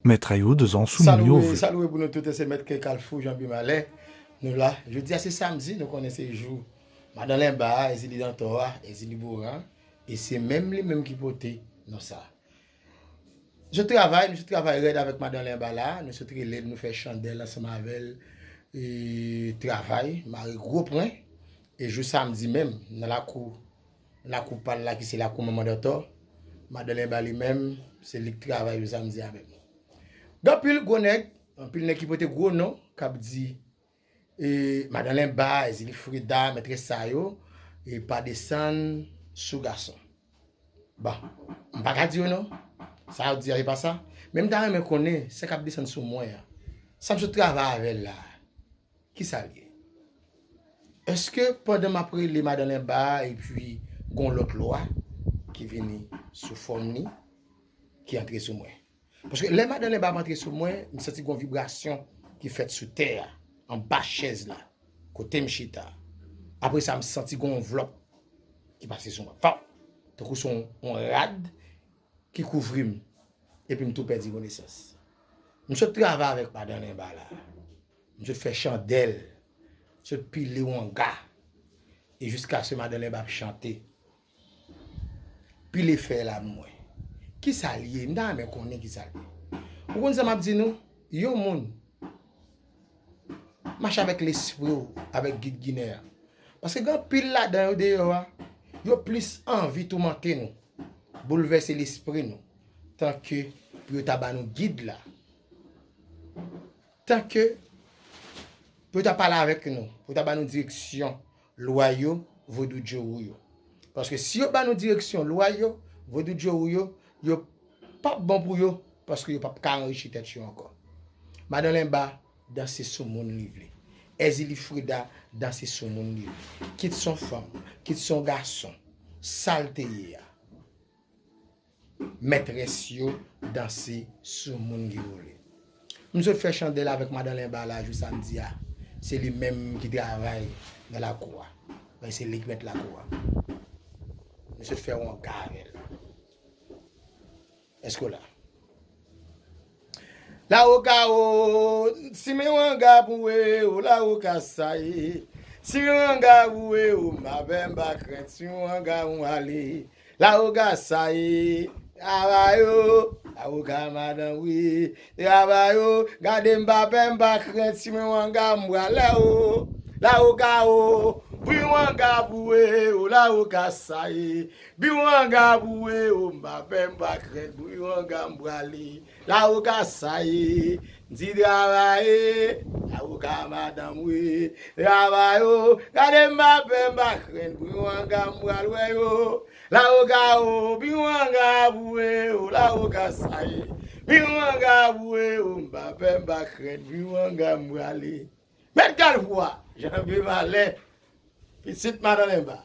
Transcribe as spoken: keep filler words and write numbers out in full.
Mèt Ayou, dezan sou moun yo vle. Salouwe pou nou tout, se mèt ke Kalfou, Jean Bimalè. Nou la. Jodi a se samdi, nou konnen se jou Madan Lenba, Ezili Dantò a, Ezili Boran, e se menm li menm ki pote non sa. Nou sot travay, nou sot travay rèd avèk Madan Lenba la, nou sot rele l, nou fè chandèl ansanm avè l, e travay, mare gwo pwen, e jou samdi menm, nan lakou, lakou pa l la ki se lakou Manman Dantò, Madan Lenba li menm, se li k travay jou samdi avèk nou. Gen anpil gwo nèg, anpil nèg ki pote gwo non, k ap di, e, Madan Lenba, Ezili Freda, mètrès sa yo, e pa desann sou gason. Bon, m pa ka di yo non. Sa yo di a, se pa sa. Men m ta renmen konnen, sa k ap desann sou mwen an. Sa m sot travay avè l la, ki sa l ye? Èske pandan m ap rele Madan Lenba, epi gon lòt lwa ki vini sou fòm li, ki antre sou mwen? Paske lè Madan Lenba ap antre sou mwen, m santi gon vibrasyon ki fèt sou tè a, anba chèz la, kote m chita. Apre sa, m santi gon anvlòp ki pase sou mwen. Faw! Tankou se yon, yon rad ki kouvri m. Epi m tou pèdi konesans. M sot travay avèk Madan Lenba la. M sot fè chandèl. M sot pile wanga. E jiskaske Madan Lenba ap chante. Pile fè la mwen. Ki sa l ye? M ta renmen konnen ki sa l ye. Ou konn sa m ap di nou? Yon moun mache avèk lespri w, avèk gid ginen an. Paske gen anpil ladan yo deyò a, yo plis anvi toumante nou, boulvèse lespri nou, tanke pou yo ta ba nou gid la. Tanke pou yo ta pale avèk nou, pou yo ta ba nou direksyon, lwa yo, vodou djowou yo. Paske si yo ba nou direksyon, lwa yo, vodou djowou yo, yo p ap bon pou yo, paske yo p ap ka anrichi tèt yo ankò. Madan Lenba danse sou moun li vle. Èzili Freda danse sou moun li vle. Kit se yon fanm, kit se yon gason, sa l te ye a. Mètrès yo danse sou moun ki vole. M sot fè chandèl avèk Madan Lenba la jou samdi a. Se li menm ki travay nan lakou a. Men se li k mèt lakou a. M sot fè wanga avè l. Èske w la? Lawo ka o, si men wanga pou we o, lawo ka sa ye. Si men wanga pou we o, m pa pè m pa krent, si men wanga pou ale. Lawo ka sa ye. Travay o, lawo ka madanm wi. Travay o, gade m pa pè m pa krent, si men wanga m prale o. Lawo ka o, bri wanga pou we o, lawo ka sa ye. Bri wanga pou we o, m pa pè m pa krent, bri wanga m prale. Lawo ka sa ye, di travay, lawo ka madanm wi. Travay o, gade m pa pè m pa krent, bri wanga m pral wè yo. Lawo ka o, bri wanga pou we o, lawo ka sa ye. Bri wanga pou we o, m pa pè m pa krent, bri wanga m prale. Mèt Kalfou a, Jean Bimalè, pitit Madan Lenba.